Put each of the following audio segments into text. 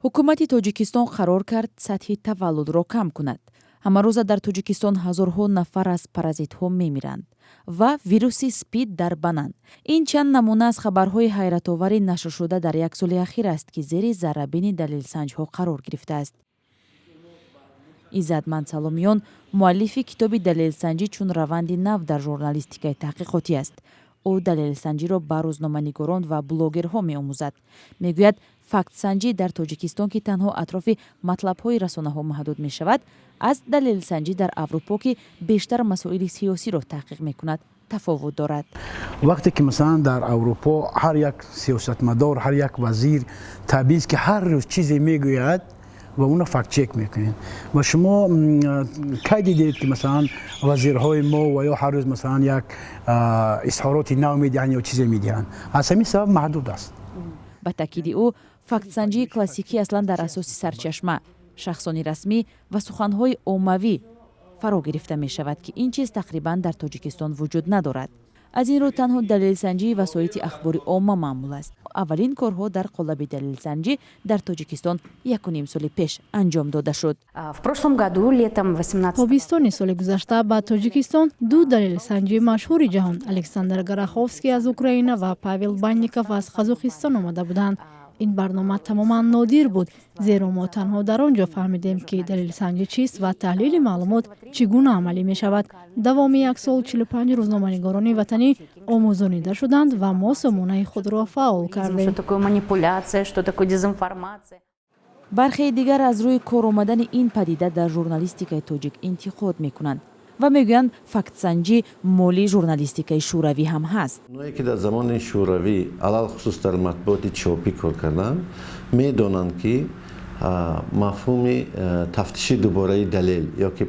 Ҳукумати Тоҷикистон қарор кард сатҳи таваллудро кам кунад. Ҳамарӯза дар Тоҷикистон ҳазорҳо нафар аз паразитҳо мемиранд ва вируси СПИД дар банан. Ин чанд намуна аз хабарҳои ҳайратовари нашршуда дар як соли ахир аст, ки зери заррабини далелсанҷҳо қарор гирифтааст. Иззатманд Саломиён муаллифи китоби «Далелсанҷӣ чун раванди нав дар журналистикаи таҳқиқотӣ» аст. Ӯ далелсанҷиро ба рӯзноманигорон ва блогерҳо меомӯзад. Мегӯяд, фактсанҷӣ дар Тоҷикистон, ки танҳо атрофи матлабҳои расонаҳо маҳдуд мешавад, аз далелсанҷӣ дар Аврупо, ки бештар масоили сиёсиро таҳқиқ мекунад, тафовут дорад. Вақте ки, масалан, дар Аврупо ҳар як сиёсатмадор, ҳар як вазир табиист, ки ҳар рӯз чизе мегӯяд ва онро фактчек мекунед. Ва шумо кай дидед, ки, масалан, вазирҳои мо ва ё ҳар рӯз, масалан, як изҳороти нав медиҳанд ё чизе медиҳанд? Аз ҳамин сабаб маҳдуд аст. Ба таъкиди ӯ, фактсанҷии классикӣ аслан дар асоси сарчашма, шахсони расмӣ ва суханҳои оммавӣ фаро гирифта мешавад, ки ин чиз тақрибан дар Тоҷикистон вуҷуд надорад. Аз ин рӯ танҳо далелсанҷии васоити ахбори омма маъмул аст. Аввалин корҳо дар қолаби далелсанҷӣ дар Тоҷикистон 1,5 соли пеш анҷом дода шуд. В прошлом году, летом 18 Тобистони соли гузашта ба Тоҷикистон ду далелсанҷи машҳури ҷаҳон, Александр Гороховский аз Украина ва Павел Банников аз Қазоқистон, омада буданд. Ин барнома тамоман нодир буд, зеро мо танҳо дар он ҷо фаҳмидем, ки далелсанҷӣ чист ва таҳлили маълумот чӣ гуна амалӣ мешавад. Давоми як сол 45 рӯзноманигорони ватанӣ омӯзонида шуданд ва мо сомонаи худро фаъол кардем. Что такое манипуляция, что такое дезинформация. Бархеи дигар аз рӯи кор омадани ин падида дар журналистикаи тоҷик интиқод мекунанд ва мегӯянд, фактсанҷӣ моли журналистикаи шӯравӣ ҳам ҳаст. Оное ки дар замони шӯравӣ, алалхусус дар матбуоти чопӣ кор карданд, медонанд, ки мафҳуми тафтиши дубораи далел ё ки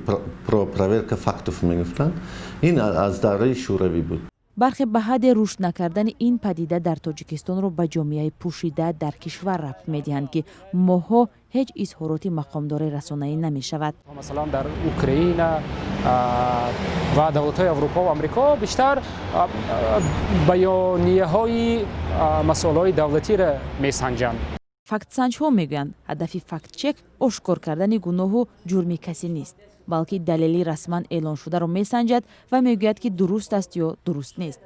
проверка фактов мегуфтанд, ин аз давраи шӯравӣ буд. Бархе ба ҳадде рушд накардани ин падида дар Тоҷикистонро ба ҷомеаи пӯшида дар кишвар рабт медиҳанд, ки моҳҳо ҳеҷ изҳороти мақомдори расонаӣ намешавад. Масалан, дар Украина ва давлатҳои Аврупо ва Амрико бештар баёнияҳои масъулҳои давлатиро месанҷанд. Фактсанҷҳо мегӯянд, ҳадафи фактчек ошкор кардани гуноҳу ҷурми касе нест, балки далели расман эълоншударо месанҷад ва мегӯяд, ки дуруст аст ё дуруст нест.